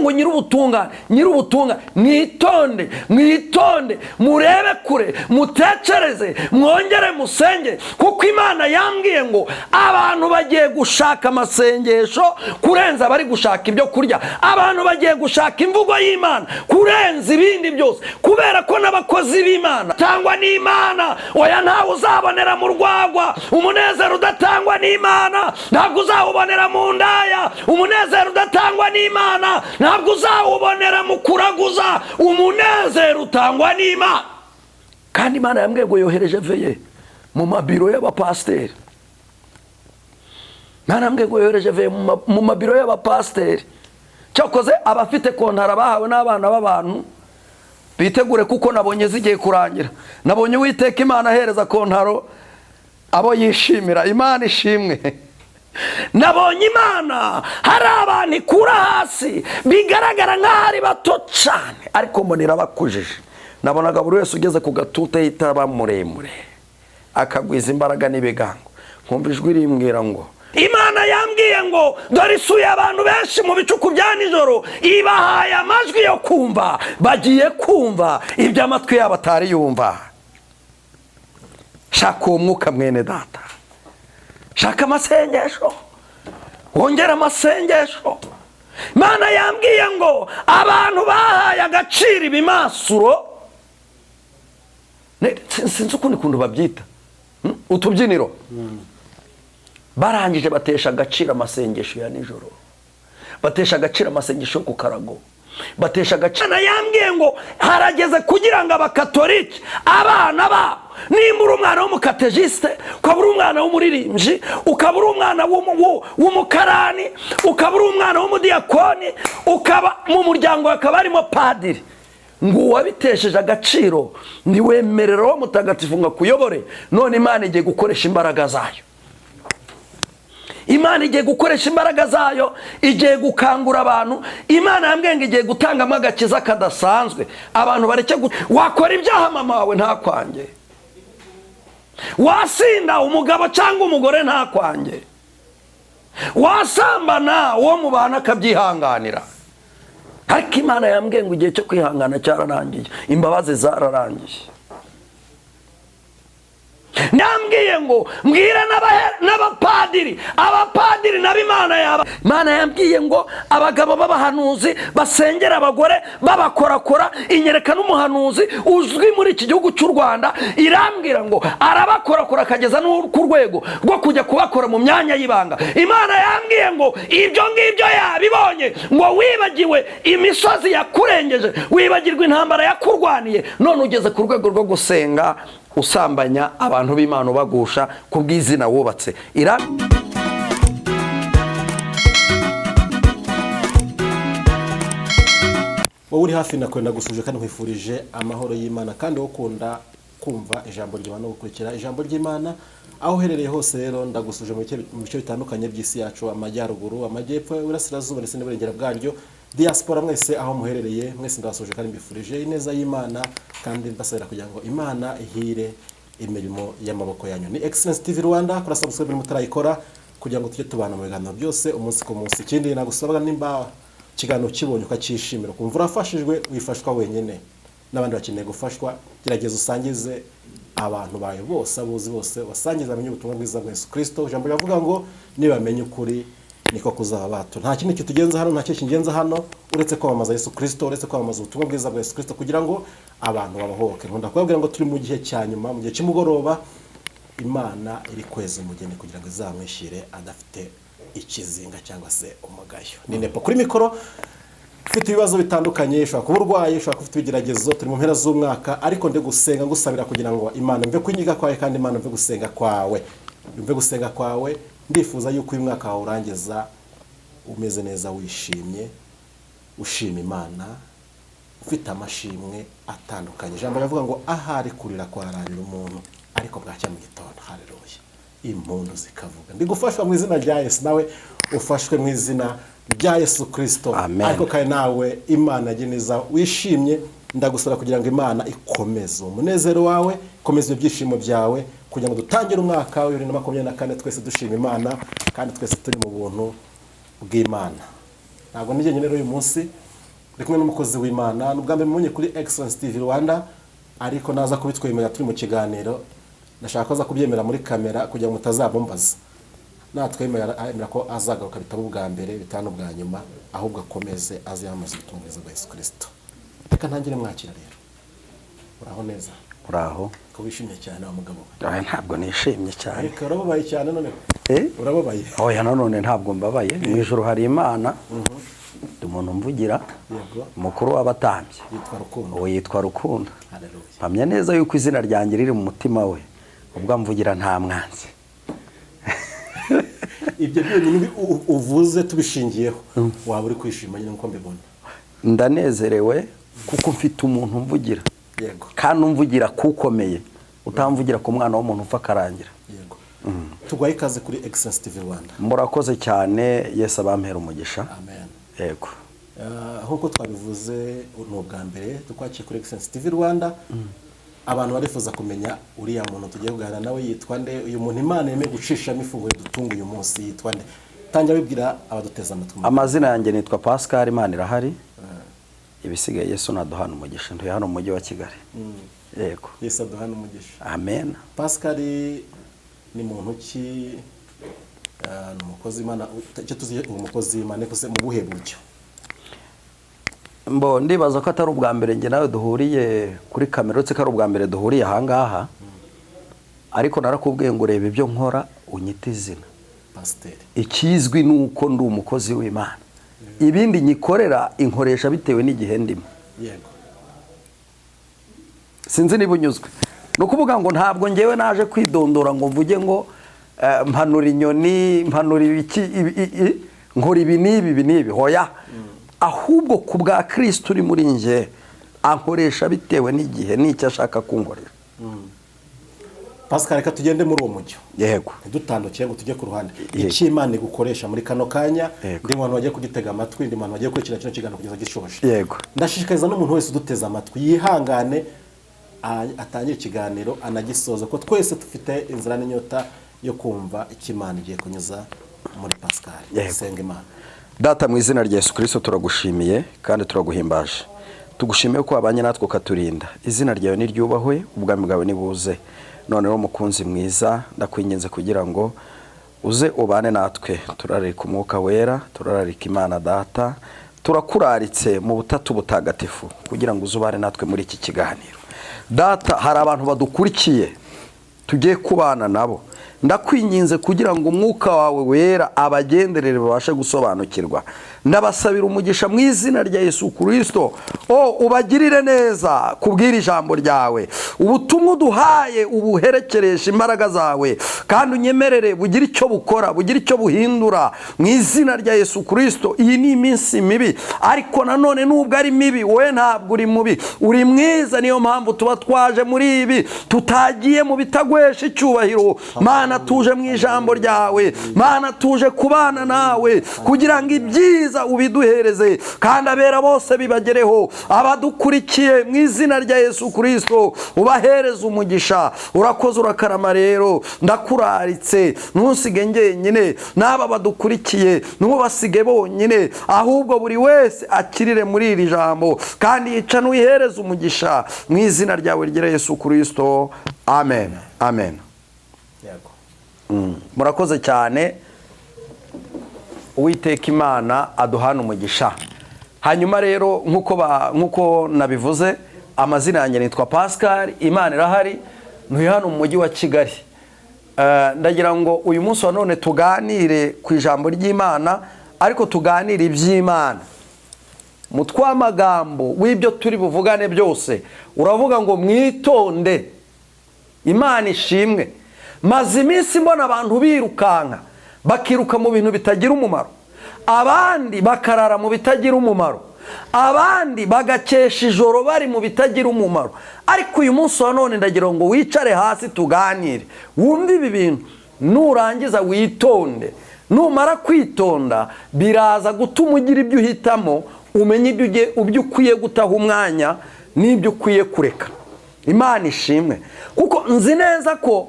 Ngo nyir'ubutungane, nyir'ubutungane, mwitonde, mwitonde, murebe kure, mutekereze, mwongere musenge, kuko Imana yambwiye ngo abantu bagiye gushaka amasengesho kurenza abari gushaka ibyo kurya. Abantu bagiye gushaka imvugo y'Imana kurenza ibindi byose, kubera ko n'abakozi b'Imana tangwa n'Imana. Oya, ntawe uzabonera mu rwagwa umunezero udatangwa n'Imana, ntabwo uzawubonera mu ndaya umunezero udatangwa n'Imana, ntabwo uzawubonera mu kuraguza. Umunezero utangwa n'Imana. Kandi Imana yambwiye ngo yohereje veillée mu mabiro y'abapasiteri. Imana yambwiye ngo yohereje veillée mu mabiro y'abapasiteri. Cyakoze abafite kontara bahawe n'abana b'abantu bitegure, kuko nabonye zigiye kurangira. Nabonye Uwiteka Imana ahereza kontaro abo yishimira. Imana ishimwe. Nabonye Imana hari abantu ikura hasi, bigaragara nk'aho ari bato cyane, ariko mbona irabakujije. Nabonaga buri wese ugeze ku gatute yitaba muremure, akagwiza imbaraga n'ibigango. Nkumva ijwi rimbwira ngo Imana yambwiye ngo dore isuye abantu benshi mu bicuku bya nijoro, ibahaye amajwi yo kumva. Bagiye kumva ibyo amatwi yabo atari yumva. Shaka uwo mwuka, mwene data. Shaka amasengesho, wongere amasengesho. Imana yambwiye ngo abantu bahaye agaciro ibimasuro, sinzi ukundi kuntu babyita, utubyiniro, barangije batesha agaciro amasengesho ya nijoro, batesha agaciro amasengesho yo ku karago, batesha agaciro. Yambwiye ngo harageze kugira ngo Abakatolike, abana babo, nimba uri umwana w'umukatejisite, ukaba uri umwana w'umuririmbyi, ukaba uri umwana w'umukarani, ukaba uri umwana w'umudiyakoni, ukaba mu muryango hakaba harimo padiri, ngo uwabitesheje agaciro ntiwemerera uwo mutagatifu ngo akuyobore. None Imana igiye gukoresha imbaraga zayo. Imana igiye gukoresha imbaraga zayo, igiye gukangura abantu. Imana yambwiye ngo igiye gutangamo agakiza kadasanzwe. Abantu bareke wakora ibyaha, mama wawe ntakwange, wasinda, umugabo cyangwa umugore ntakwange, wasambana, uwo mubana akabyihanganira. Ariko Imana yambwiye ngo igihe cyo kwihangana cyararangiye, imbabazi zararangiye. Yambwiye ngo mbwire n'abapadiri, abapadiri nabo Imana yaba. Imana yambwiye ngo abagabo b'abahanuzi basengera abagore babakorakora, inyereka n'umuhanuzi uzwi muri iki gihugu cy'u Rwanda, irambwira ngo arabakorakora akageza no ku rwego rwo kujya kubakora mu myanya y'ibanga. Imana yambwiye ngo ibyo ngibyo yabibonye, ngo wibagiwe imisozi yakurengeje, wibagirwa intambara yakurwaniye, none ugeze ku rwego rwo gusenga usambanya abantu b'Imana, ubagusha ku bw'izina wubatse. Wowe uri hafi na kure, ndagusuje kandi nkwifurije amahoro y'Imana. Kandi wowe ukunda kumva ijambo ry'Imana no gukurikira ijambo ry'Imana aho uherereye hose rero, ndagusuje mu bice bitandukanye by'isi yacu: amajyaruguru, amajyepfo, iburasirazuba ndetse n'iburengera bwaryo, diaspora mwese aho muherereye mwese, ndabasuje kandi mbifurije ineza y'Imana, kandi mbasabira kugira ngo Imana ihire imirimo y'amaboko yanyu. Ni Excellence TV Rwanda. Kora subscribe niba mutarayikora, kugira ngo tujye tubana mu biganiro byose umunsi ku munsi. Ikindi nagusabwa, nimba ikiganiro ukibonye ukacyishimira, ukumva urafashijwe, wifashwa wenyine, n'abandi bakeneye gufashwa. Gerageza usangize abantu bawe bose, abuzi bose basangize, bamenye ubutumwa bwiza bwa Yesu Kirisito. Ijambo riravuga ngo nibamenye ukuri niko kuzaba bato. Nta kindi kitugenza hano, nta kindi kingenza hano uretse kwamamaza Yesu Kirisito, uretse kwamamaza ubutumwa bwiza bwa Yesu Kirisito, kugira ngo abantu babohoke. Nkunda kubabwira ngo turi mu gihe cya nyuma, mu gihe cy'umugoroba. Imana iri kweza umugeni kugira ngo izamwishyire adafite ikizinga cyangwa se umugayo. Ni Nepo kuri mikoro. Ufite ibibazo bitandukanye, ushobora kuba urwaye, ushobora kuba ufite ibigeragezo, turi mu mpera z'umwaka, ariko ndi gusenga ngusabira kugira ngo Imana mve kwinyiga kwawe, kandi Imana mve gusenga kwawe, mve gusenga kwawe. Ndifuza yuko uyu mwaka wawe urangiza umeze neza, wishimye, ushima Imana, ufite amashimwe atandukanye. Ijambo riravuga ngo ahari kurira kwararira umuntu, ariko bwacya mu gitondo, haleluya, impundu zikavuga. Ndi gufashwa mu izina rya Yesu, nawe ufashwe mu izina rya Yesu Kirisito. Amen. Ariko kandi nawe Imana neza wishimye, ndagusaba kugira ngo Imana ikomeze umunezero wawe, ikomeze ibyishimo byawe, kugira ngo dutangire umwaka wa 2024 twese dushima Imana kandi twese turi mu buntu bw'Imana. Ntabwo ndi jyenyine rero uyu munsi. Ndi kumwe n'umukozi w'Imana. Ni ubwa mbere mubonye kuri Excellence TV Rwanda, ariko naza kubitwemerera turi mu kiganiro. Ndashaka ko aza kubyemera muri kamera kugira ngo mutazabumbaza. Natwemerera, aremera ko azagaruka, bitaba ubwa mbere, bitaba n'ubwa nyuma, ahubwo akomeze aze yamamaza ubutumwa bwiza bwa Yesu Kristo. Reka ntangire mwakira rero. Uraho neza? Uraho. Ko wishimye cyane wa mugabo we? Oya, ntabwo nishimye cyane. Ariko urababaye cyane noneho. Eh? Urababaye. Oya, nanone ntabwo mbabaye. Mu ijoro hari Imana, ndi umuntu mvugira. Umukuru w'abatambyi. Yitwa Rukundo. Uwo yitwa Rukundo. Haleluya. Mpamya neza yuko izina ryanjye riri mu mutima we, ubwo amvugira nta mwanzi. Ibyo byonyine uvuze tubishingiyeho, waba uri kwishima nyine nkuko mbibona. Ndanezerewe kuko mfite umuntu umvugira. Kandi umvugira kukomeye, utamvugira ku mwana w'umuntu upfa akarangira. Yego, tuguhaye ikaze kuri Excellence TV Rwanda. Murakoze cyane, Yesu abampera umugisha. Amen. Yego. Nk'uko twabivuze, ni ubwa mbere tukwakiye kuri Excellence TV Rwanda. Abantu barifuza kumenya uriya muntu tugiye kuganira nawe yitwa nde? Uyu muntu Imana yemeye gucishamo ifunguro dutunga uyu munsi yitwa nde? Tangira wibwira abaduteze amatwi. Amazina yanjye nitwa Pascal Imana irahari. Ibisigaye Yesu naduhana umugisha. Ntuye hano mu mujyi wa Kigali. Yego. Yesu aduhana umugisha. Amen. Pascal ni muntu ki? Ni umukozi w'Imana. Icyo tuzi, uri umukozi w'Imana, ariko se mu buhe buryo? Mbo ndibaza ko atari ubwa mbere njye nawe duhuriye kuri kamera, uretse ko ari ubwa mbere duhuriye ahangaha, ariko narakubwiye ngo ureba ibyo nkora unyite izina. Pasiteri. Ikizwi ni uko ndi umukozi w'Imana. Ibindi nyikorera, inkoresha bitewe n'igihe ndimo. Sinzi niba unyuzwe. Ni ukuvuga ngo ntabwo ngewe naje kwidondora ngo mvuge ngo mpanura inyoni, mpanura ibiki, nkora ibi n'ibi, ibi n'ibi. Hoya, ahubwo ku bwa Kirisito uri muri njye, ankoresha bitewe n'igihe n'icyo ashaka kunkorera. Pascal, reka tugende muri uwo mujyo. Yego. Ntidutandukire ngo tujye ku ruhande. Yego. Icyo Imana igukoresha muri kano kanya, ndi mu bantu bagiye kugitega amatwi, ndi mu bantu bagiye gukurikira kino kiganiro kugeza gishoje. Ndashishikariza n'umuntu wese uduteze amatwi yihangane, atangire ikiganiro anagisoza, ko twese dufite inzira n'inyota yo kumva icyo Imana igiye kunyuza muri Pascal. Senga Imana. Data, mu izina rya Yesu Kirisito, turagushimiye kandi turaguhimbaje. Tugushimiye ko wabanye natwe ukaturinda. Izina ryawe niryubahwe, ubwami bwawe nibuze. Noneho mukunzi mwiza, ndakwinginze kugira ngo uze ubane natwe. Turarika Umwuka Wera, turararika Imana Data, turakuraritse mu butatu butagatifu kugira ngo uze ubane natwe muri iki kiganiro. Data, hari abantu badukurikiye tugiye kubana nabo. Ndakwinginze kugira ngo Umwuka wawe Wera abagenderere, babashe gusobanukirwa. Ndabasabira umugisha mu izina rya Yesu Kirisito. O ubagirire neza kubwira ijambo ryawe. Ubutumwa uduhaye ubuherekeresha imbaraga zawe, kandi unyemerere bugire icyo bukora, bugire icyo buhindura mu izina rya Yesu Kirisito. Iyi ni iminsi mibi, ariko nanone nubwo ari mibi, wowe ntabwo uri mubi, uri mwiza. Niyo mpamvu tuba twaje muri ibi, tutagiye mu bitagwesha icyubahiro. Mana, tuje mu ijambo ryawe. Mana, tuje kubana nawe kugira ngo ibyiza ubiduhereze, kandi abera bose bibagereho. Abadukurikiye, mu izina rya Yesu Kirisito, ubahereze umugisha. Urakoze, urakarama. Rero ndakuraritse, ntusige njyenyine, n'aba badukurikiye ntubasige bonyine, ahubwo buri wese akirire muri iri jambo kandi yica n'uyihereze umugisha mu izina ryawe ryera Yesu Kirisito, amen, amen. Yego. Murakoze cyane. Uwiteka Imana aduhana umugisha. Hanyuma rero, nk'uko nabivuze, amazina yanjye nitwa Pascal Imana irahari, ntuye hano mu mujyi wa Kigali. Ndagira ngo uyu munsi wa none tuganire ku ijambo ry'Imana, ariko tuganire iby'Imana. Mutwe w'amagambo w'ibyo turi buvugane byose uravuga ngo mwitonde. Imana ishimwe. Maze iminsi mbona abantu birukanka, bakiruka mu bintu bitagira umumaro, abandi bakarara mu bitagira umumaro, abandi bagakesha ijoro bari mu bitagira umumaro. Ariko uyu munsi wa none ndagira ngo wicare hasi tuganire, wumve ibi bintu, nurangiza witonde. Numara kwitonda, biraza gutuma ugira ibyo uhitamo, umenye ibyo ukwiye gutaha umwanya n'ibyo ukwiye kureka. Imana ishimwe, kuko nzi neza ko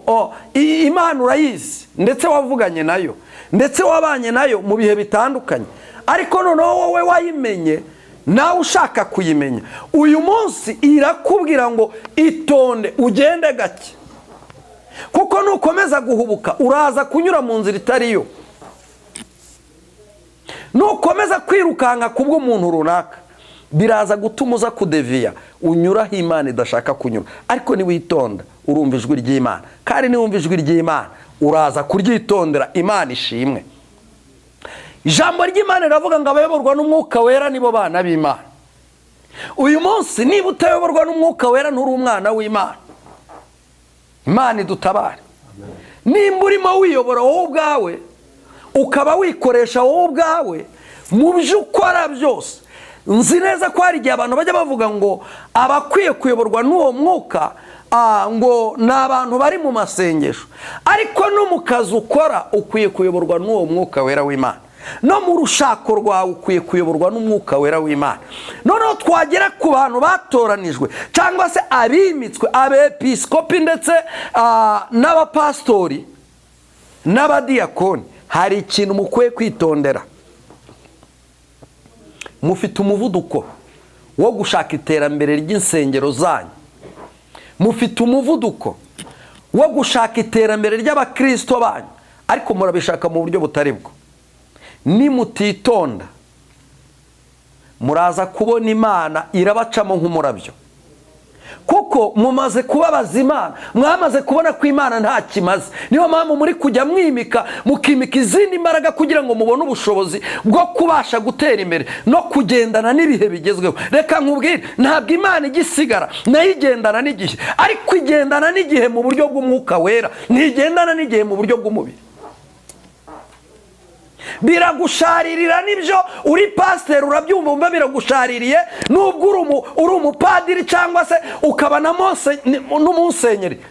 Imana urayizi, ndetse wavuganye nayo, ndetse wabanye nayo mu bihe bitandukanye, ariko noneho wowe wayimenye. Nawe ushaka kuyimenya uyu munsi, irakubwira ngo itonde, ugende gake, kuko nukomeza guhubuka uraza kunyura mu nzira itariyo. Nukomeza kwirukanka kubw'umuntu runaka, biraza gutuma uza kudeviya, unyuraho Imana idashaka kunyura. Ariko niwitonda urumva ijwi ry'Imana, kandi niwumva ijwi ry'Imana uraza kuryitondera. Imana ishimwe. Ijambo ry'Imana riravuga ngo abayoborwa n'Umwuka Wera nibo bana b'Imana. Uyu munsi niba utayoborwa n'Umwuka Wera, nturi umwana w'Imana. Imana idutabare. Nimba urimo wiyobora wowe ubwawe, ukaba wikoresha wowe ubwawe mu byo ukora byose, nzi neza ko hari igihe abantu bajya bavuga ngo abakwiye kuyoborwa n'uwo mwuka ngo ni abantu bari mu masengesho, ariko no mu kazi ukora ukwiye kuyoborwa n'uwo Mwuka Wera w'Imana, no mu rushako rwawe ukwiye kuyoborwa n'Umwuka Wera w'Imana. Noneho twagera ku bantu batoranijwe cyangwa se abimitswe, abepiskopi ndetse n'abapasitori n'abadiyakoni, hari ikintu mukwiye kwitondera. Mufite umuvuduko wo gushaka iterambere ry'insengero zanyu, mufite umuvuduko wo gushaka iterambere ry'abakristo banyu, ariko murabishaka mu buryo butari bwo. Nimutitonda muraza kubona Imana irabacamo nk'umurabyo, kuko mumaze kubabaza Imana, mwamaze kubona ko Imana nta kimaze. Niyo mpamvu muri kujya mwimika, mukimika izindi mbaraga kugira ngo mubone ubushobozi bwo kubasha gutera imbere no kugendana n'ibihe bigezweho. Reka nkubwire, ntabwo Imana igisigara, nayo igendana n'igihe, ariko igendana n'igihe mu buryo bw'Umwuka Wera, ntigendana n'igihe mu buryo bw'umubiri. Biragusharirira nibyo, uri pasiteri urabyumva, wumva biragushaririye, nubwo uri umupadiri cyangwa se ukaba na n'umusenyeri,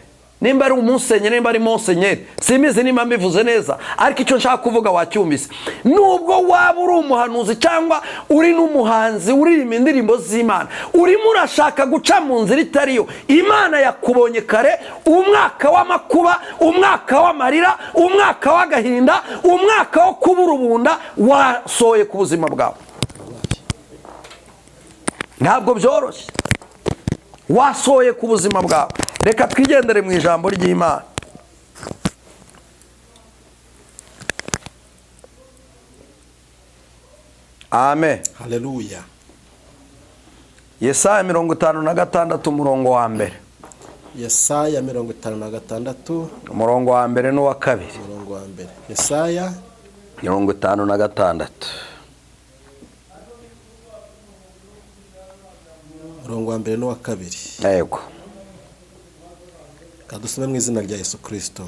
nimba ari umusenyeri, nimba ari monsenyeri, simbizi nimba mbivuze neza, ariko icyo nshaka kuvuga wacyumvise. Nubwo waba uri umuhanuzi cyangwa uri n'umuhanzi uririmba indirimbo z'Imana, urimo urashaka guca mu nzira itariyo, Imana yakubonye kare. Umwaka w'amakuba, umwaka w'amarira, umwaka w'agahinda, umwaka wo kubura ubunda wasohoye ku buzima bwawe. Ntabwo byoroshye, wasohoye ku buzima bwawe. Reka twigendere mu ijambo ry'Imana. Amen. Haleluya. Yesaya 56 umurongo wa mbere. Yesaya 56 umurongo wa mbere n'uwa kabiri. Umurongo wa mbere. Yesaya 56 umurongo wa mbere n'uwa kabiri. Yego. Kadusome mu izina rya Yesu Kristo.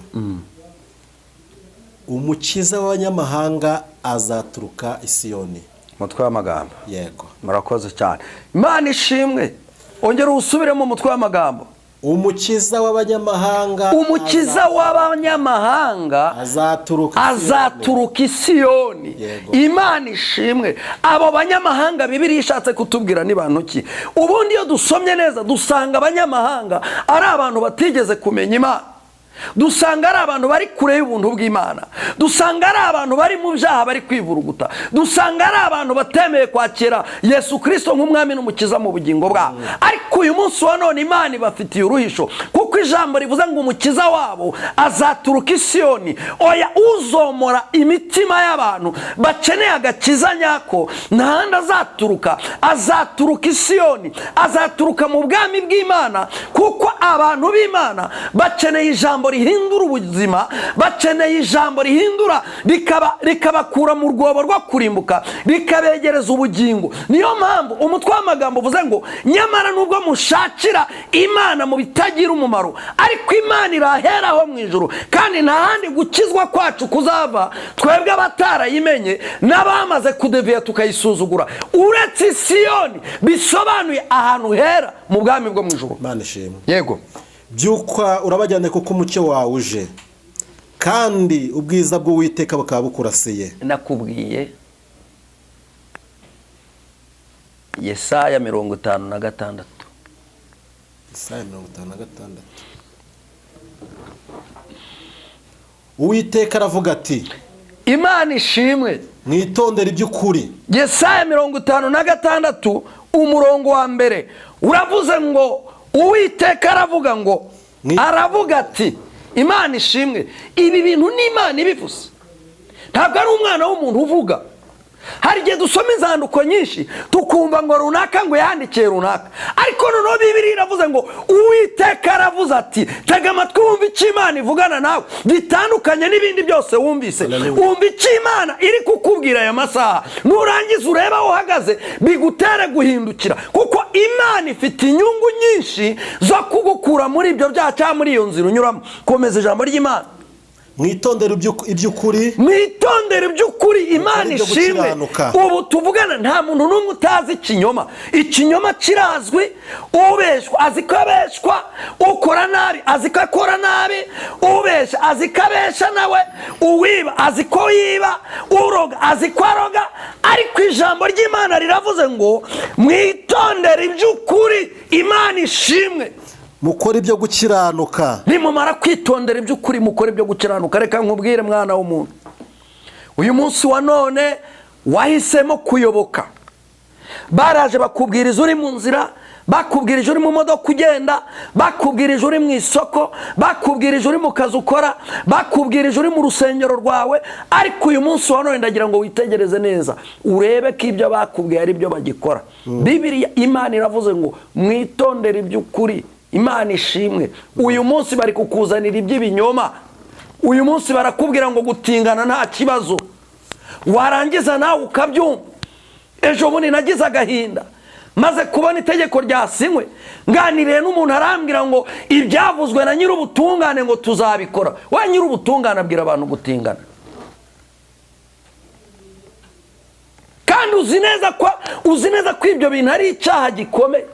Umukiza w'abanyamahanga azaturuka i Siyoni. Umutwe w'amagambo. Yego. Murakoze cyane. Imana ishimwe. Ongera usubiremo umutwe w'amagambo. Umukiza w'abanyamahanga, umukiza w'abanyamahanga azaturuka i Siyoni. Imana ishimwe. Abo banyamahanga Bibiliya ishatse kutubwira ni bantu ki? Ubundi iyo dusomye neza dusanga abanyamahanga ari abantu batigeze kumenya Imana, dusanga ari abantu bari kure y'ubuntu bw'Imana, dusanga ari abantu bari mu byaha bari kwivuruguta, dusanga ari abantu batemeye kwakira Yesu Kristo nk'umwami n'umukiza mu bugingo bwabo. Ariko uyu munsi wa none Imana ibafitiye uruhisho, kuko ijambo rivuze ngo umukiza wabo azaturuka i Siyoni. Oya, uzomora imitima y'abantu bakeneye agakiza nyako ntahandi azaturuka, azaturuka i Siyoni, azaturuka mu bwami bw'Imana, kuko abantu b'Imana bakeneye ijambo rihindura ubuzima, bakeneye ijambo rihindura rikabakura mu rwobo rwo kurimbuka, rikabegereza ubugingo. Niyo mpamvu umutwe w'amagambo uvuze ngo nyamara nubwo mushakira Imana mu bitagira umumaro, ariko Imana iraheraho mu ijuru, kandi nta handi gukizwa kwacu kuzava twebwe abatarayimenye n'abamaze kudeviya tukayisuzugura, uretse Siyoni, bisobanuye ahantu hera mu bwami bwo mu ijuru. Imana ishimwe. Yego. Byuka urabajyane kuko umucyo wawe uje, kandi ubwiza bw'Uwiteka bukaba bukurasiye. Nakubwiye Yesaya 56. Yesaya 56. Uwiteka aravuga ati, Imana ishimwe. Mwitondere iby'ukuri. Yesaya 56 umurongo wa mbere uravuze ngo Uwiteka aravuga ngo, aravuga ati, Imana ishimwe. Ibi bintu ni Imana ibivuze, ntabwo ari umwana w'umuntu uvuga. Hari igihe dusoma inzandiko nyinshi tukumva ngo runaka ngo yandikiye runaka, ariko noneho Bibiliya iravuze ngo Uwiteka aravuze ati. Tega amatwi wumve icyo Imana ivugana nawe bitandukanye n'ibindi byose wumvise. Wumva icyo Imana iri kukubwira aya masaha, nurangiza urebe aho uhagaze bigutere guhindukira, kuko Imana ifite inyungu nyinshi zo kugukura muri ibyo byaha cyangwa muri iyo nzira unyuramo. Komeza ijambo ry'Imana. Mwitondere iby'ukuri. Mwitondere iby'ukuri. Imana ishimwe. Ubu tuvugana nta muntu n'umwe utazi ikinyoma. Ikinyoma kirazwi, ubeshwa azi ko abeshwa, ukora nabi azi ko akora nabi, ubeshya azi ko abeshya nawe, uwiba azi ko yiba, uroga azi ko aroga. Ariko ijambo ry'Imana riravuze ngo mwitondere iby'ukuri. Imana ishimwe. Mukora ibyo gukiranuka. Nimumara kwitondera iby'ukuri mukora ibyo gukiranuka. Reka nkubwire mwana w'umuntu, uyu munsi wa none wahisemo kuyoboka. Baraje bakubwiriza uri mu nzira, bakubwirije uri mu modoka ugenda, bakubwirije uri mu isoko, bakubwirije uri mu kazi ukora, bakubwirije uri mu rusengero rwawe. Ariko uyu munsi wa none ndagira ngo witegereze neza, urebe ko ibyo bakubwiye ari byo bagikora. Bibiliya Imana iravuze ngo mwitondere iby'ukuri. Imana ishimwe. Uyu munsi bari kukuzanira iby'ibinyoma. Uyu munsi barakubwira ngo gutingana nta kibazo, warangiza nawe ukabyumva. Ejo bundi nagize agahinda maze kubona itegeko ryasinywe, nganiriye n'umuntu arambwira ngo ibyavuzwe na nyir'ubutungane ngo tuzabikora. We nyir'ubutungane abwira abantu gutingana, kandi uzi neza ko ibyo bintu ari icyaha gikomeye,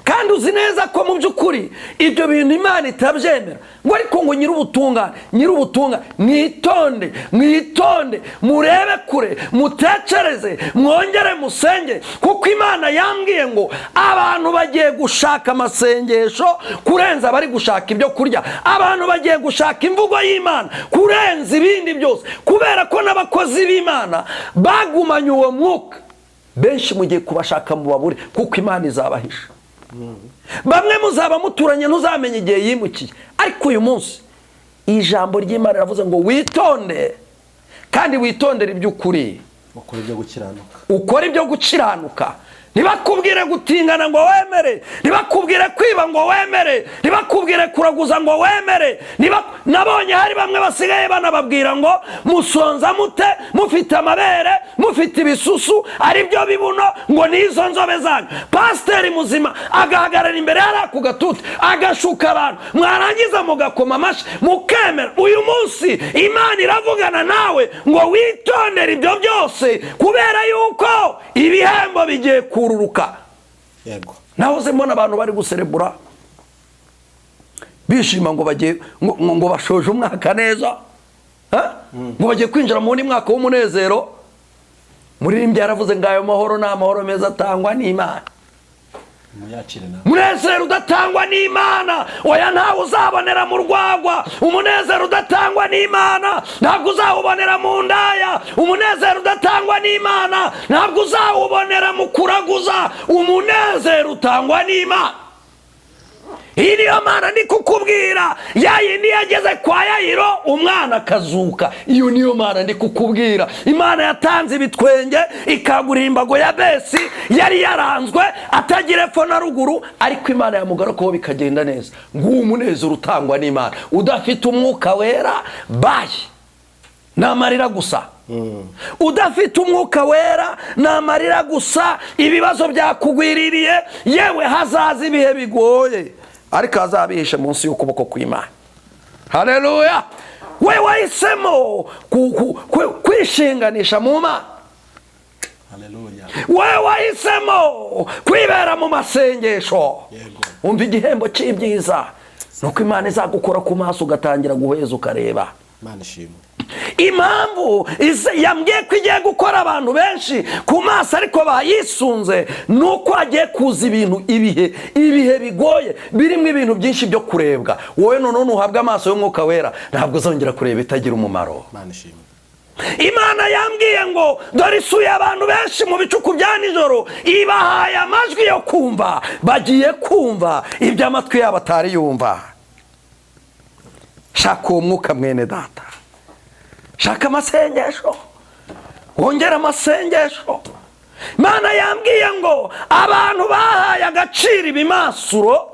kandi uzi neza ko mu by'ukuri ibyo bintu Imana itabyemera. Ngo ariko ngo nyir'ubutungane, nyir'ubutungane, mwitonde, mwitonde, murebe kure, mutekereze, mwongere musenge, kuko Imana yambwiye ngo abantu bagiye gushaka amasengesho kurenza abari gushaka ibyo kurya, abantu bagiye gushaka imvugo y'Imana kurenza ibindi byose, kubera ko n'abakozi b'Imana bagumanye uwo mwuka. Benshi mugiye kubashaka mubabure, kuko Imana izabahisha. Bamwe muzaba muturanye ntuzamenye igihe yimukiye. Ariko uyu munsi ijambo ry'Imana riravuze ngo witonde, kandi witondere iby'ukuri, ukora ibyo gukiranuka, ukora ibyo gukiranuka. Ntibakubwire gutingana ngo wemere, ntibakubwire kwiba ngo wemere, ntibakubwire kuraguza ngo wemere. Nabonye hari bamwe basigaye banababwira ngo musonza mute, mufite amabere, mufite ibisusu, ari byo bibuno, ngo nizo nzobe zanyu. Pasiteri muzima agahagarara imbere yari ku gatuti agashuka abantu, mwarangiza mugakoma amashyi mukemera. Uyu munsi Imana iravugana nawe ngo witondere ibyo byose, kubera yuko ibihembo bigiye kururuka. Yego. Nahoze mbona abantu bari guserebura bishima ngo bagiye ngo bashoje umwaka neza, ngo bagiye kwinjira mu wundi mwaka w'umunezero. Muririmbyi yaravuze ngo ayo mahoro ni amahoro meza atangwa n'Imana. Umunezero udatangwa n'Imana, oya, ntawe uzabonera mu rwagwa. Umunezero udatangwa n'Imana ntabwo uzawubonera mu ndaya. Umunezero udatangwa n'Imana ntabwo uzawubonera mu kuraguza. Umunezero utangwa n'Imana. Iyi niyo Mana ndi kukubwira, ya yindi yageze kwa Yayiro umwana akazuka. Iyo niyo Mana ndi kukubwira. Imana yatanze ibitwenge ikagura imbago ya Besi yari yaranzwe atagira epfo na ruguru, ariko Imana yamugarukaho bikagenda neza. Nguwo umunezero utangwa n'Imana. Udafite umwuka wera bayi ni amarira gusa. Udafite umwuka wera ni amarira gusa. Ibibazo byakugwiririye, yewe hazaza ibihe bigoye, ariko azabihishe munsi y'ukuboko kw'Imana. Haleluya. We wahisemo kwishinganisha mu Mana. Haleluya. We wahisemo kwibera mu masengesho. Umva igihembo cy'ibyiza nuko Imana izagukora ku maso ugatangira guheza ukareba. Imana ishimwe. Impamvu yambwiye ko igiye gukora abantu benshi ku maso ariko bayisunze, nuko agiye kuza ibintu ibihe bigoye birimo ibintu byinshi byo kurebwa. Wowe none uhabwa amaso y'umwuka wera, ntabwo uzongera kureba itagira umumaro. Imana ishimwe. Imana yambwiye ngo dore isuye abantu benshi mu bicuku bya nijoro, ibahaye amajwi yo kumva, bagiye kumva ibyo amatwi yabo atari yumva. Shaka uwo mwuka mwene data, shaka amasengesho, wongere amasengesho. Imana yambwiye ngo abantu bahaye agaciro ibimasuro,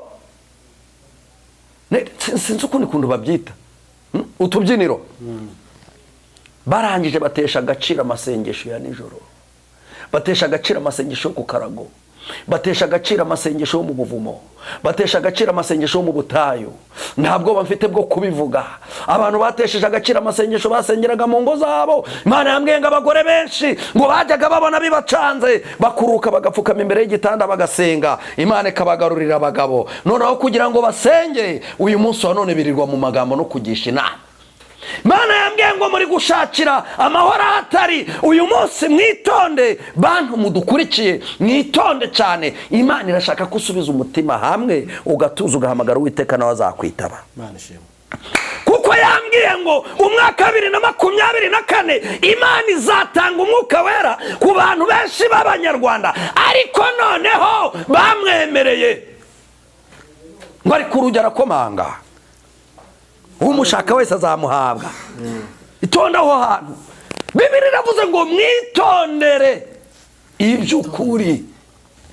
sinzi ukundi kuntu babyita, utubyiniro, barangije batesha agaciro amasengesho ya nijoro, batesha agaciro amasengesho yo ku karago, batesha agaciro amasengesho yo mu buvumo, batesha agaciro amasengesho yo mu butayu. Ntabwo bafite bwo kubivuga. Abantu batesheje agaciro amasengesho basengeraga mu ngo zabo. Imana yambwiye ngo abagore benshi ngo bajyaga babona bibacanze, bakuruka bagapfukama imbere y'igitanda bagasenga, Imana ikabagarurira abagabo. Noneho kugira ngo basenge, uyu munsi wa none birirwa mu magambo no kugisha inama. Imana yambwiye ngo muri gushakira amahoro ahatari. Uyu munsi mwitonde, bantu mudukurikiye, mwitonde cyane. Imana irashaka ko usubiza umutima hamwe, ugatuza, ugahamagara Uwiteka, nawe azakwitaba. Imana ishimwe. Kuko yambwiye ngo umwaka wa 2024 Imana izatanga umwuka wera ku bantu benshi b'Abanyarwanda, ariko noneho bamwemereye ngo ari ku rugi arakomanga, umushaka wese azamuhabwa. Itonde aho hantu. Bibiri iravuze ngo mwitondere iby'ukuri,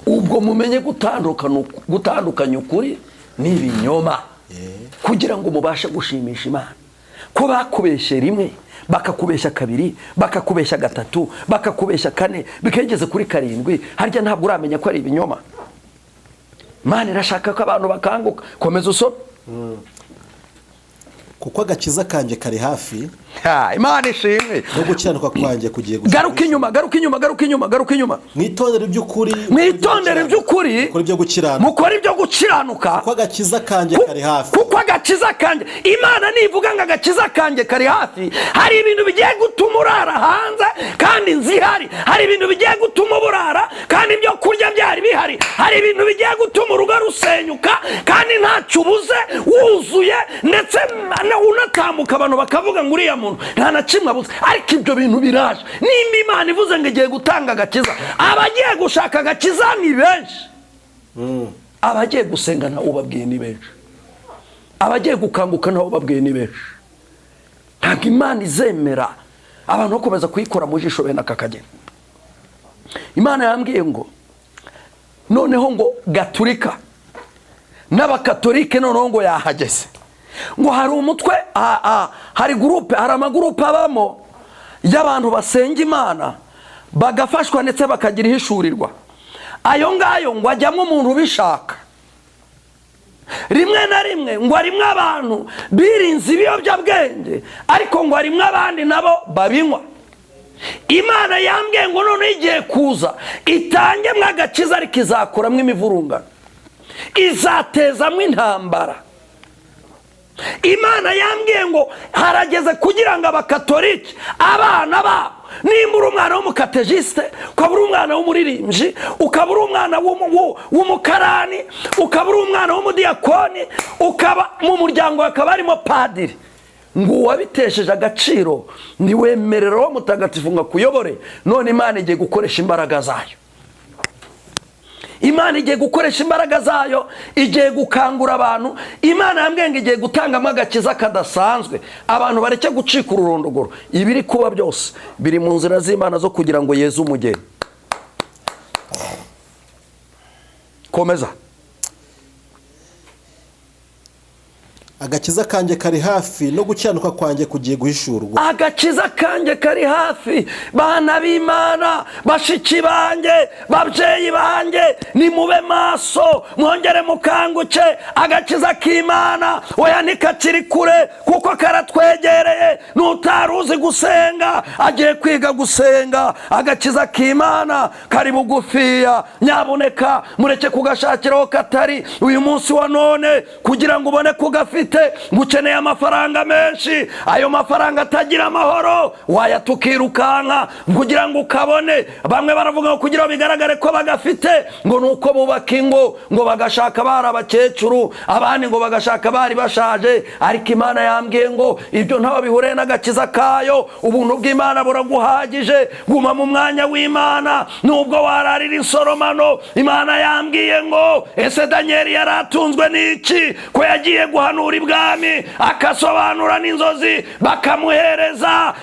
ubwo mumenye gutandukanya ukuri n'ibinyoma, kugira ngo mubashe gushimisha Imana. Ko bakubeshye rimwe, bakakubeshya kabiri, bakakubeshya gatatu, bakakubeshya kane, bikageze kuri karindwi, harya ntabwo uramenya ko ari ibinyoma. Imana irashaka ko abantu bakanguka. Komeza usome. Kuko agakiza kanjye kari hafi, Ha, Imana ishimwe. no gukiranuka kwanjye kugiye gushira. Garuka inyuma, garuka inyuma, garuka inyuma, garuka inyuma. Mwitondere iby'ukuri, Mwitondere iby'ukuri, mukore ibyo gukiranuka, mukore ibyo gukiranuka, kuko agakiza kanjye kari hafi. Kuko agakiza kanjye, Imana nivuga ngo agakiza kanjye kari hafi, hari ibintu bigiye gutuma urara hanze kandi inzu ihari, hari ibintu bigiye gutuma uburara kandi ibyo kurya byari bihari, hari ibintu bigiye gutuma urugo rusenyuka kandi ntacyo ubuze, wuzuye, ndetse unatambuka abantu bakavuga ngo uriya muntu nta na kimwe abuze, ariko ibyo bintu biraje. Nimba Imana ivuze ngo igiye gutanga agakiza, abagiye gushaka agakiza ni benshi, abagiye gusenga ntawe ubabwiye ni benshi, abagiye gukanguka ntawe ubabwiye ni benshi. Ntabwo Imana izemera abantu bakomeza kuyikora mu jisho bene aka kageni. Imana yambwiye ngo noneho ngo gaturika n'abakatolike noneho ngo yahageze, ngo hari umutwe, hari groupe, hari amagurupe abamo y'abantu basenga Imana bagafashwa ndetse bakagira ihishurirwa. Ayo ngayo ngo ajyamo umuntu ubishaka. Rimwe na rimwe ngo harimwo abantu birinze ibiyobyabwenge, ariko ngo harimwo abandi nabo babinywa. Imana yambwiye ngo noneho igiye kuza itangemo agakiza, ariko izakuramo imivurungano, izatezamo intambara. Imana yambwiye ngo harageze kugira ngo abakatolike abana babo, nimba uri umwana w'umukatejisite, ukaba uri umwana w'umuririmbyi, ukaba uri umwana w'umukarani, ukaba uri umwana w'umudiyakoni, ukaba mu muryango hakaba harimo padiri, ngo uwabitesheje agaciro ntiwemerera uwo mutagatifu ngo akuyobore. None Imana igiye gukoresha imbaraga zayo, Imana igiye gukoresha imbaraga zayo, igiye gukangura abantu. Imana yambwiye ngo igiye gutangamo agakiza kadasanzwe, abantu bareke gucika ururondogoro. Ibiri kuba byose biri mu nzira z'Imana zo kugira ngo yeze umugeni. Komeza. Agakiza kanjye kari hafi, no gukiranuka kwanjye kugiye guhishurwa. Agakiza kanjye kari hafi. Bana b'Imana, bashiki banjye, babyeyi banjye, nimube maso, mwongere mukanguke. Agakiza k'Imana oya ntikakiri kure, kuko karatwegereye. N'utari uzi gusenga agiye kwiga gusenga. Agakiza k'Imana kari bugufiya, nyabuneka mureke kugashakiraho katari uyu munsi wa none, kugira ngo ubone kugafite. udafite, ngo ukeneye amafaranga menshi, ayo mafaranga atagira amahoro wayatukirukanka kugira ngo ukabone. Bamwe baravuga ngo kugira ngo bigaragare ko bagafite ngo nuko bubaka ingo, ngo bagashaka bari abakecuru, abandi ngo bagashaka bari bashaje. Ariko Imana yambwiye ngo ibyo ntaho bihuriye n'agakiza kayo. Ubuntu bw'Imana buraguhagije, guma mu mwanya w'Imana nubwo wararira insoromano. Imana yambwiye ngo ese Daniel yaratunzwe n'iki ko yagiye guhanura ibwami akasobanura n'inzozi, bakamuhereza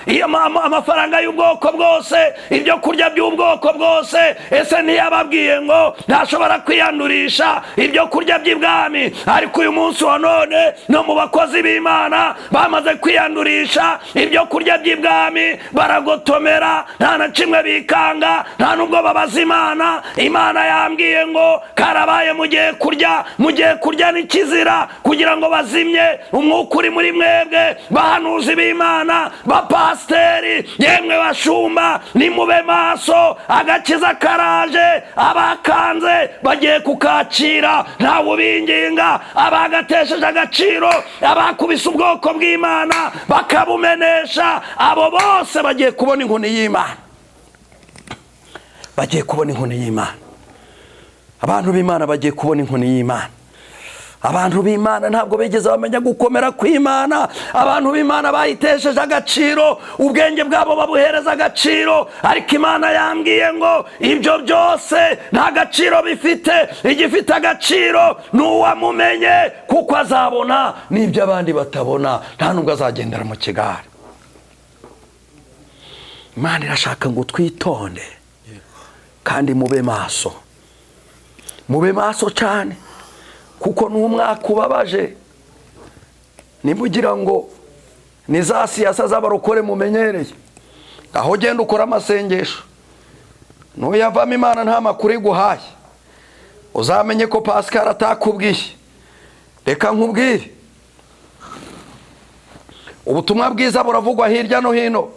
amafaranga y'ubwoko bwose, ibyo kurya by'ubwoko bwose? Ese ntiyababwiye ngo ntashobora kwiyandurisha ibyo kurya by'ibwami? Ariko uyu munsi wa none no mu bakozi b'Imana bamaze kwiyandurisha ibyo kurya by'ibwami, baragotomera, nta na kimwe bikanga, nta nubwo babaza Imana. Imana yambwiye ngo karabaye, mugiye kurya, mugiye kurya n'ikizira kugira ngo bazimye umwuka uri muri mwebwe. Bahanuzi b'Imana, bapasiteri, yemwe bashumba, nimube maso, agakiza karaje. Abakanze bagiye kukakira, ntawe ubinginga. Abagatesheje agaciro, abakubise ubwoko bw'Imana bakabumenesha, abo bose bagiye kubona inkoni y'Imana, bagiye kubona inkoni y'Imana. Abantu b'Imana bagiye kubona inkoni y'Imana. Abantu b'Imana ntabwo bigeze bamenya gukomera kw'Imana. Abantu b'Imana bayitesheje agaciro, ubwenge bwabo babuhereza agaciro. Ariko Imana yambwiye ngo ibyo byose nta gaciro bifite, igifite agaciro ni uwamumenye, kuko azabona n'ibyo abandi batabona, nta nubwo azagendera mu kigare. Imana irashaka ngo twitonde kandi mube maso, mube maso cyane, kuko n'umwaka ubabaje. Nimugira ngo ni za siyasa z'abarokore mumenyereye, aho ugenda ukora amasengesho nuyavamo Imana nta makuru iguhaye, uzamenye ko Pascal atakubwiye. Reka nkubwire, ubutumwa bwiza buravugwa hirya no hino,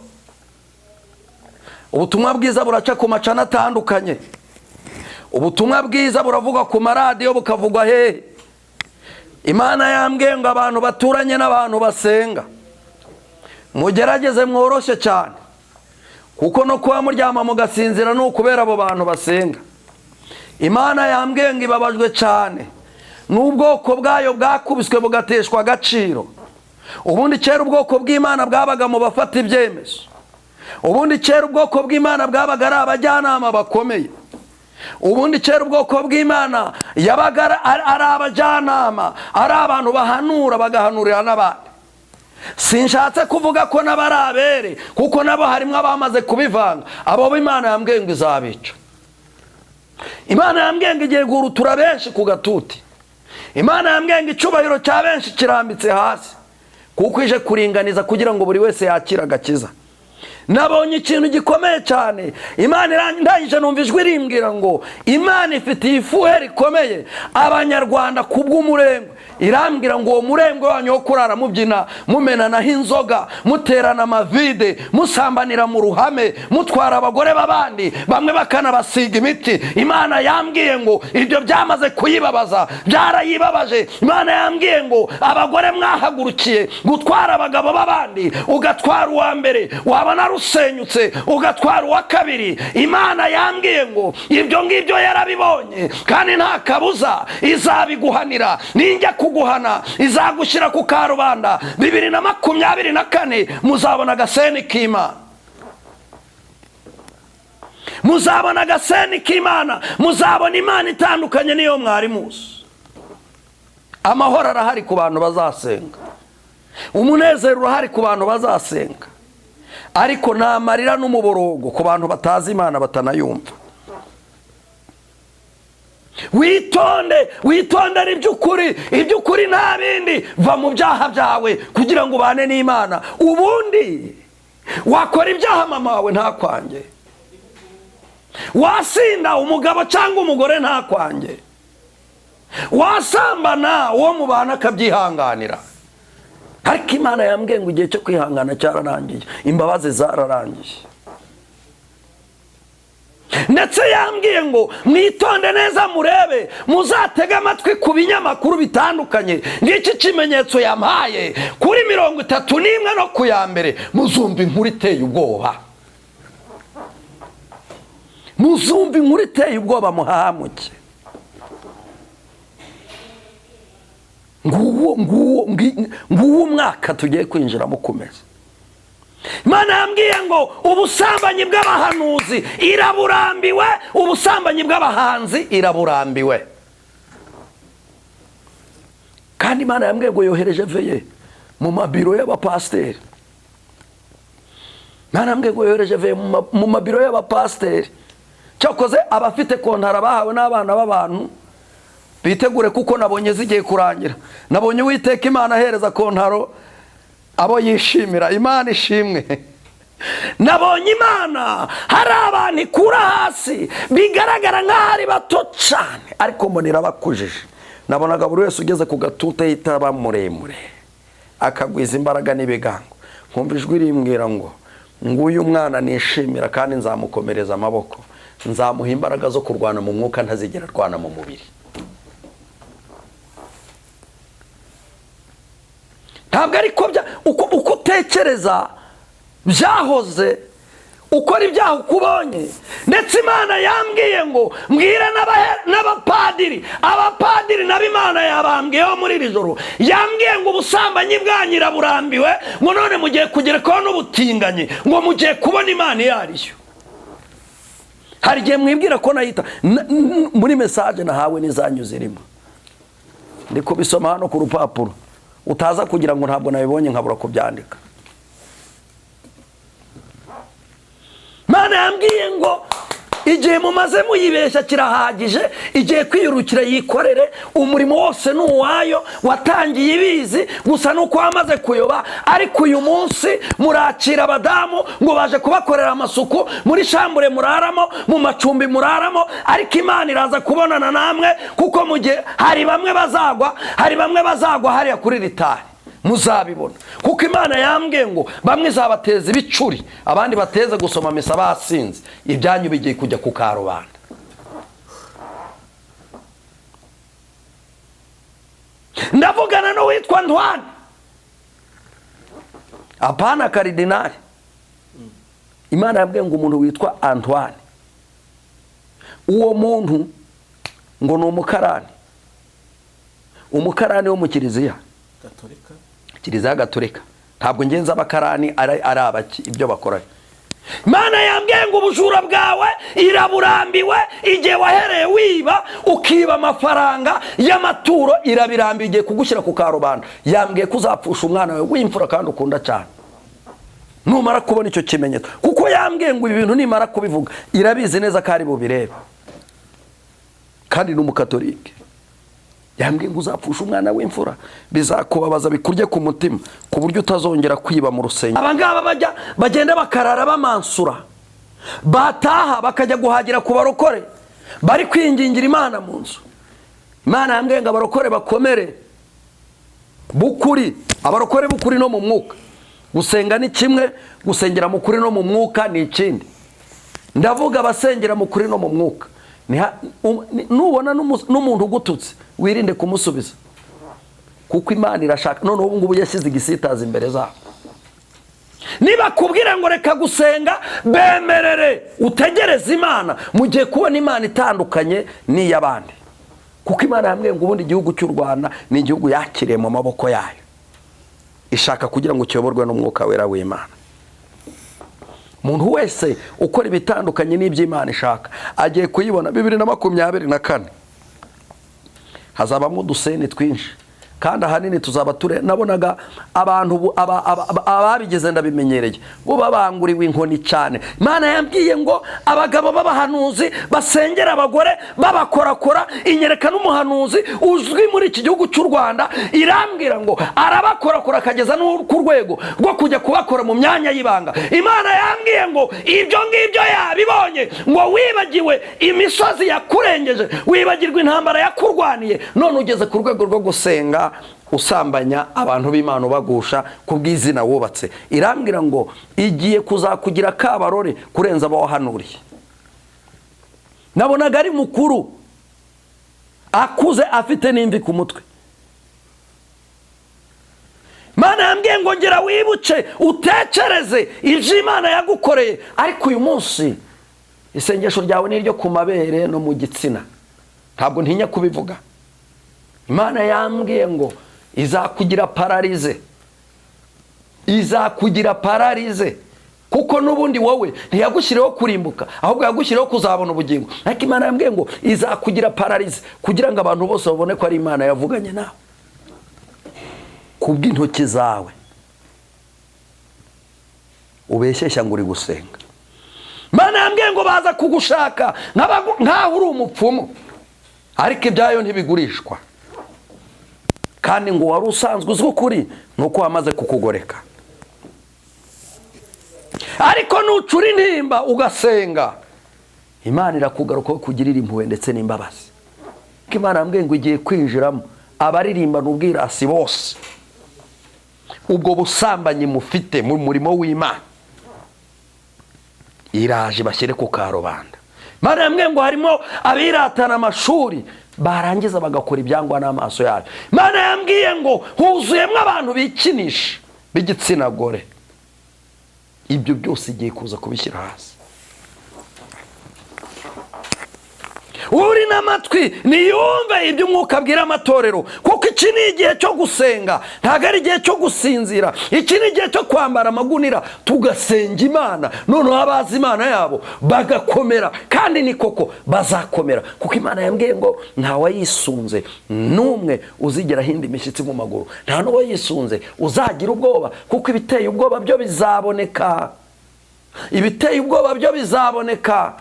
ubutumwa bwiza buraca ku macana atandukanye, ubutumwa bwiza buravugwa ku maradiyo, bukavugwa hehe. Imana yambwiye ngo abantu baturanye n'abantu basenga mugerageze mworoshye cyane, kuko no kuba muryama mugasinzira ni ukubera abo bantu basenga. Imana yambwiye ngo ibabajwe cyane n'ubwoko bwayo bwakubiswe bugateshwa agaciro. Ubundi kera ubwoko bw'Imana bwabaga mu bafata ibyemezo, ubundi kera ubwoko bw'Imana bwabaga ari abajyanama bakomeye, ubundi kera ubwoko bw'Imana yabaga ari abajyanama, ari abantu bahanura bagahanurira n'abandi. Sinshatse kuvuga ko n'abari abere, kuko nabo harimo abamaze kubivanga. Abo Imana yambwiye ngo izabica. Imana yambwiye ngo igiye guhurutura benshi ku gatuti. Imana yambwiye ngo icyubahiro cya benshi kirambitse hasi, kuko ije kuringaniza kugira ngo buri wese yakire agakiza. Nabonye ikintu gikomeye cyane. Imana ndangije numva ijwi rimbwira ngo Imana ifitiye ifuhe rikomeye Abanyarwanda kubw'umurengwe. Irambwira ngo uwo murengwe wanyu wo kurara mubyina, mumenanaho inzoga, muterana amavide, musambanira mu ruhame, mutwara abagore b'abandi, bamwe bakanabasiga imiti. Imana yambwiye ngo ibyo byamaze kuyibabaza, byarayibabaje. Imana yambwiye ngo abagore mwahagurukiye gutwara abagabo b'abandi, ugatwara uwa mbere wabona rusenyutse ugatwara uwa kabiri. Imana yambwiye ngo ibyo ngibyo yarabibonye, kandi nta kabuza izabiguhanira. Ninjya kuguhana izagushyira ku karubanda. 2024 muzabona agaseni k'Imana, muzabona agaseni k'Imana, muzabona Imana itandukanye niyo mwari muzi. Amahoro arahari ku bantu bazasenga, umunezero urahari ku bantu bazasenga, ariko nta marira n'umuborogo ku bantu batazi Imana batanayumva. Witonde, witondere iby'ukuri, iby'ukuri nta bindi. Va mu byaha byawe kugira ngo ubane n'Imana. Ubundi wakora ibyaha mama wawe ntakwange, wasinda umugabo cyangwa umugore ntakwange, wasambana uwo mubana akabyihanganira. Ariko Imana yambwiye ngo igihe cyo kwihangana cyararangiye, imbabazi zararangiye. Ndetse yambwiye ngo mwitonde neza, murebe, muzatege amatwi ku binyamakuru bitandukanye. Ngiki kimenyetso yampaye: kuri 31 no ku ya mbere muzumva inkuru iteye ubwoba, muzumva inkuru iteye ubwoba, muhahamuke. Nguwo nguwo nguwo umwaka tugiye kwinjiramo kumeza. Imana yambwiye ngo ubusambanyi bw'abahanuzi iraburambiwe, ubusambanyi bw'abahanzi iraburambiwe. Kandi Imana yambwiye ngo yohereje veye mu mabiro y'abapasiteri. Imana yambwiye ngo yohereje veye mu mabiro y'abapasiteri. Cyakoze abafite kontara bahawe n'abana b'abantu bitegure, kuko nabonye zigiye kurangira. Nabonye Uwiteka Imana ahereza kontaro abo yishimira. Imana ishimwe. Nabonye Imana hari abantu ikura hasi bigaragara nk'aho ari bato cyane, ariko mbona irabakujije. Nabonaga buri wese ugeze ku gatuta yitaba muremure, akagwiza imbaraga n'ibigango. Nkumva ijwi rimbwira ngo nguyu mwana nishimira, kandi nzamukomereza amaboko, nzamuha imbaraga zo kurwana mu mwuka, ntazigera arwana mu mubiri. Ntabwo ariko uko utekereza byahoze, ukora ibyaha ukubonye. Ndetse Imana yambwiye ngo mbwira n'abapadiri, abapadiri nabo Imana yabambwiyeho muri iri joro. Yambwiye ngo ubusambanyi bwanyu iraburambiwe, ngo none mugiye kugerekaho n'ubutinganyi, ngo mugiye kubona Imana iyo ariyo. Hari igihe mwibwira ko nayita muri mesaje nahawe n'izanyu zirimo, ndi kubisoma hano ku rupapuro, utaza kugira ngo ntabwo nabibonye nkabura kubyandika. Imana yambwiye ngo igihe mumaze muyibeshya kirahagije, igihe kwiyurukira yikorere, umurimo wose ni uwayo, watangiye ibizi gusa nuko wamaze kuyoba. Ariko uyu munsi murakira abadamu ngo baje kubakorera amasuku muri shambure muraramo, mu macumbi muraramo, ariko Imana iraza kubonana namwe, kuko mu gihe hari bamwe bazagwa, hari bamwe bazagwa hariya kuri ritari, muzabibona. Kuko Imana yambwiye ngo bamwe izabateza ibicuri, abandi bateze gusoma misa basinze, ibyanyu bigiye kujya ku karubanda. Ndavugana n'uwitwa Ntwani, apana karidinali. Imana yambwiye ngo umuntu witwa Antoine, uwo muntu ngo ni umukarani, umukarani wo mu kiliziya Gatolika, kiliziya Gatolika. Ntabwo ngenza abakarani ari abaki ibyo bakora. Imana yambwiye ngo ubujura bwawe iraburambiwe, igihe wahereye wiba ukiba amafaranga y'amaturo irabirambiwe, igiye kugushyira ku karubanda. Yambwiye ko uzapfusha umwana wawe w'imfura kandi ukunda cyane numara kubona icyo kimenyetso, kuko yambwiye ngo ibi bintu nimara kubivuga irabizi neza ko ari bubirebe, kandi ni umukatolike. Yambwiye ngo uzapfusha umwana w'imfura, bizakubabaza bikurye ku mutima ku buryo utazongera kwiba mu rusengero. Aba ngaba bajya bagenda bakarara bamansura, bataha bakajya guhagira ku barokore bari kwingingira Imana mu nzu. Imana yambwiye ngo abarokore bakomere bukuri, abarokore bukuri no mu mwuka. Gusenga ni kimwe, gusengera mu kuri no mu mwuka ni ikindi. Ndavuga abasengera mu kuri no mu mwuka. Nubona n'umuntu ugututse wirinde kumusubiza, kuko Imana irashaka. None ubu ngubu yashyize igisitaza imbere zabo. Niba kubwira ngo reka gusenga, bemerere utegereze Imana, mu gihe kubona Imana itandukanye n'iy'abandi. Kuko Imana yambwiye ngo ubundi igihugu cy'u Rwanda ni igihugu yakiriye mu maboko yayo, ishaka kugira ngo kiyoborwe n'umwuka wera w'Imana. Umuntu wese ukora ibitandukanye n'iby'Imana ishaka agiye kuyibona. 2024 hazabamo uduseni twinshi, kandi ahanini tuzaba ture. Nabonaga abantu ababigize ndabimenyereye, bo babanguriwe inkoni cyane. Imana yambwiye ngo abagabo b'abahanuzi basengera abagore babakorakora. Inyereka n'umuhanuzi uzwi muri iki gihugu cy'u Rwanda, irambwira ngo arabakorakora akageza no ku rwego rwo kujya kubakora mu myanya y'ibanga. Imana yambwiye ngo ibyo ngibyo yabibonye, ngo wibagiwe imisozi yakurengeje, wibagirwa intambara yakurwaniye, none ugeze ku rwego rwo gusenga usambanya abantu b'Imana ubagusha ku bw'izina wubatse. Irambwira ngo igiye kuzakugira kabarore kurenza abo wahanuriye. Nabonaga ari mukuru, akuze, afite n'imvi ku mutwe. Imana yambwiye ngo ngera wibuke, utekereze ibyo Imana yagukoreye. Ariko uyu munsi isengesho ryawe ni iryo ku mabere no mu gitsina. Ntabwo ntinya kubivuga. Imana yambwiye ngo izakugira paralysé, izakugira paralysé, kuko n'ubundi wowe ntiyagushyiriyeho kurimbuka, ahubwo yagushyiriyeho kuzabona ubugingo. Ariko Imana yambwiye ngo izakugira paralysé kugira ngo abantu bose babone ko ari Imana yavuganye nawe kubw'intoki zawe. Ubeshyeshya ngo uri gusenga. Imana yambwiye ngo baza kugushaka nk'aho uri umupfumu, ariko ibyayo ntibigurishwa. Kandi ngo wari usanzwe uzwi ukuri, ni uko wamaze kukugoreka. Ariko nucura intimba ugasenga, Imana irakugarukaho kugirira impuhwe ndetse n'imbabazi. Kuko Imana yambwiye ngo igiye kwinjiramo abaririmbana ubwirasi bose, ubwo busambanyi mufite mu murimo w'Imana, iraje bashyire ku karubanda. Imana yambwiye ngo harimo abiratana amashuri, barangiza bagakora ibyangwa n'amaso yayo. Imana yambwiye ngo huzuyemo abantu bikinisha b'igitsina gore. Ibyo byose igiye kuza kubishyira hasi. Uri n'amatwi niyumve ibyo Umwuka abwira amatorero, kuko iki ni igihe cyo gusenga, ntabwo ari igihe cyo gusinzira. Iki ni igihe cyo kwambara amagunira tugasenga Imana, noneho abazi Imana yabo bagakomera. Kandi ni koko bazakomera, kuko Imana yambwiye ngo ntawayisunze n'umwe uzigera ahinda imishyitsi mu maguru, nta n'uwayisunze uzagira ubwoba, kuko ibiteye ubwoba byo bizaboneka, ibiteye ubwoba byo bizaboneka.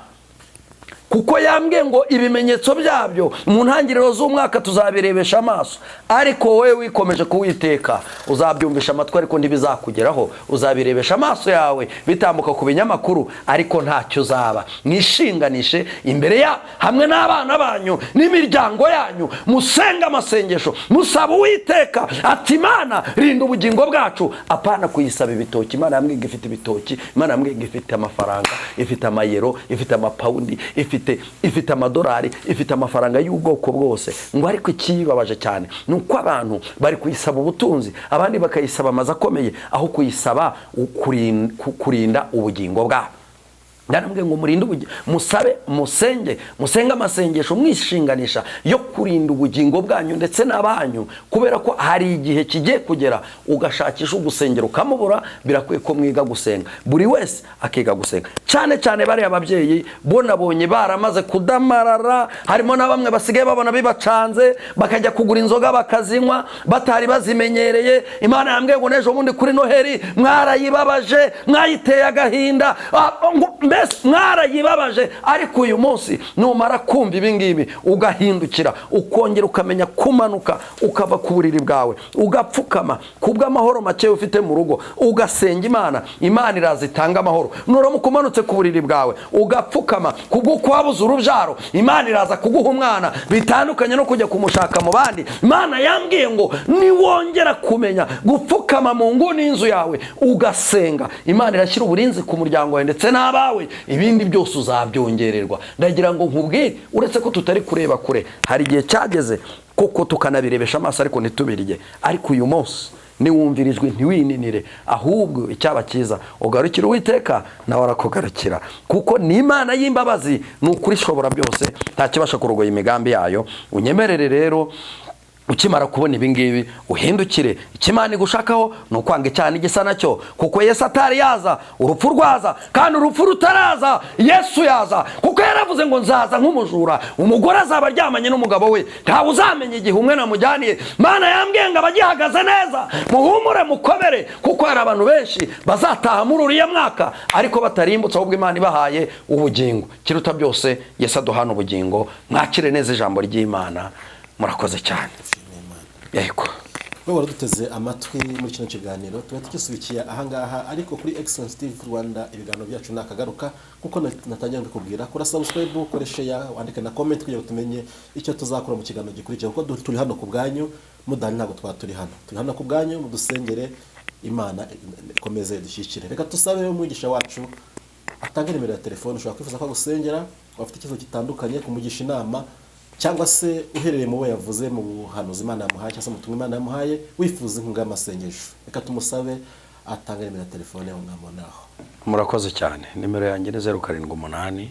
Kuko yambwiye ngo ibimenyetso byabyo mu ntangiriro z'umwaka tuzabirebesha amaso. Ariko wowe wikomeje kuwiteka, uzabyumvisha amatwi ariko ntibizakugeraho. Uzabirebesha amaso yawe bitambuka ku binyamakuru, ariko ntacyo uzaba. Mwishinganishe imbere ya hamwe n'abana banyu n'imiryango yanyu, musenge amasengesho musaba Uwiteka ati: "Imana, rinda ubugingo bwacu." Apana kuyisaba ibitoki. Imana yambwiye ngo ifite ibitoki, Imana yambwiye ngo ifite amafaranga, ifite amayero, ifite amapawundi, ifite amadolari, ifite amafaranga y'ubwoko bwose. Ngo ariko ikibabaje cyane ni uko abantu bari kuyisaba ubutunzi, abandi bakayisaba amazu akomeye, aho kuyisaba kurinda ubugingo bwabo. Ndaramubwiye ngo murinde ubugingo, musabe, musenge, musenge amasengesho mwishinganisha yo kurinda ubugingo bwanyu ndetse n'abanyu, kubera ko hari igihe kigiye kugera ugashakisha ugusengera ukamubura. Birakwiye ko mwiga gusenga, buri wese akiga gusenga, cyane cyane bariya ababyeyi bo nabonye baramaze kudamarara. Harimo na bamwe basigaye babona bibacanze, bakajya kugura inzoga bakazinywa batari bazimenyereye. Imana yambwiye ngo n'ejo bundi kuri Noheli mwarayibabaje, mwayiteye agahinda, mbese mwarayibabaje. Ariko uyu munsi numara kumva ibi ngibi, ugahindukira, ukongera ukamenya kumanuka ukava ku buriri bwawe, ugapfukama kubw'amahoro make ufite mu rugo, ugasenga Imana, Imana iraza itanga amahoro. Nuramuka umanutse ku buriri bwawe ugapfukama kubw'uko wabuze urubyaro, Imana iraza kuguha umwana, bitandukanye no kujya kumushaka mu bandi. Imana yambwiye ngo niwongera kumenya gupfukama mu nguni y'inzu yawe ugasenga, Imana irashyira uburinzi ku muryango wawe ndetse n'abawe, ibindi byose uzabyongererwa. Ndagira ngo nkubwire, uretse ko tutari kureba kure, hari igihe cyageze koko tukanabirebesha amaso ariko ntitubirye. Ariko uyu munsi niwumvira ijwi, ntiwininire, ahubwo icyaba cyiza ugarukira Uwiteka, nawe arakugarukira, kuko ni Imana y'imbabazi, ni ukuri ishobora byose, nta kibasha kurogoya imigambi yayo. Unyemerere rero, ukimara kubona ibi ngibi uhindukire. Icyo Imana igushakaho ni ukwanga icyaha n'igisa nacyo, kuko Yesu atari yaza urupfu rwaza, kandi urupfu rutaraza Yesu yaza, kuko yaravuze ngo nzaza nk'umujura. Umugore azaba aryamanye n'umugabo we, ntawe uzamenya igihe umwe namujyaniye. Mana yambwiye ngo abagihagaze neza muhumure, mukomere, kuko hari abantu benshi bazataha muri uriya mwaka ariko batarimbutse, ahubwo Imana ibahaye ubugingo. Kiruta byose, Yesu aduhana ubugingo. Mwakire neza ijambo ry'Imana. Murakoze cyane. Yego. Wowe waraduteze amatwi muri kino kiganiro, tuba tugisubikiye ahangaha, ariko kuri Excellence TV Rwanda ibiganiro byacu nakagaruka. Nkuko natangiye mbikubwira, kora subscribe, ukore share, wandike na comment kugira ngo tumenye icyo tuzakora mu kiganiro gikurikira, kuko turi hano ku bwanyu. Mudahari ntabwo twaba turi hano. Turi hano ku bwanyu, mudusengere, Imana ikomeze dushyikire. Reka tusabe umwigisha wacu. Atange nimero ya telefone. Ushobora kwifuza ko agusengera, waba ufite ikibazo gitandukanye, kumugisha inama, cyangwa se uherereye mu bo yavuze mu buhanuzi Imana yamuhaye, cyangwa se mu butumwa Imana yamuhaye, wifuza inkunga y'amasengesho. Reka tumusabe atange nimero ya telefone mwamubonaho. Murakoze cyane. Nimero yanjye ni 0789265760.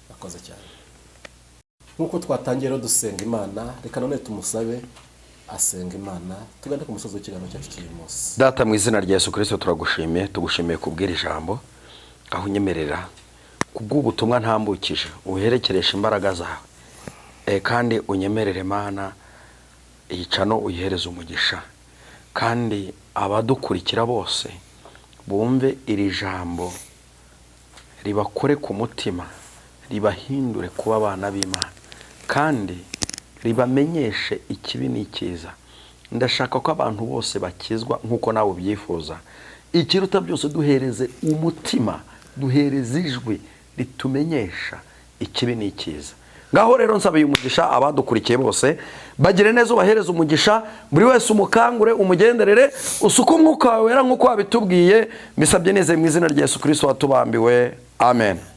Murakoze cyane. Nk'uko twatangiye rero dusenga Imana, reka none tumusabe asenga Imana, tugane ku musozi w'ikiganiro cyacu cy'uyu munsi. Data, mu izina rya Yesu Kirisito, turagushimiye. Tugushimiye kubwira ijambo aho unyemerera kubw'ubutumwa ntambukije, uherekeresha imbaraga zawe. Kandi unyemerere Mana, iyi channel uyihereze umugisha, kandi abadukurikira bose bumve iri jambo, ribakore ku mutima, ribahindure kuba abana b'Imana, kandi ribamenyeshe ikibi n'icyiza. Ndashaka ko abantu bose bakizwa nk'uko nawe ubyifuza. Ikiruta byose, duhereze umutima, duhereze ijwi ritumenyesha ikibi n'icyiza. Ngaho rero nsabiye umugisha abadukurikiye bose, bagire neza, ubahereze umugisha, buri wese umukangure, umugenderere, usuke umwuka wawe wera nk'uko wabitubwiye. Mbisabye neza mu izina rya Yesu Kirisito watubambiwe, amen.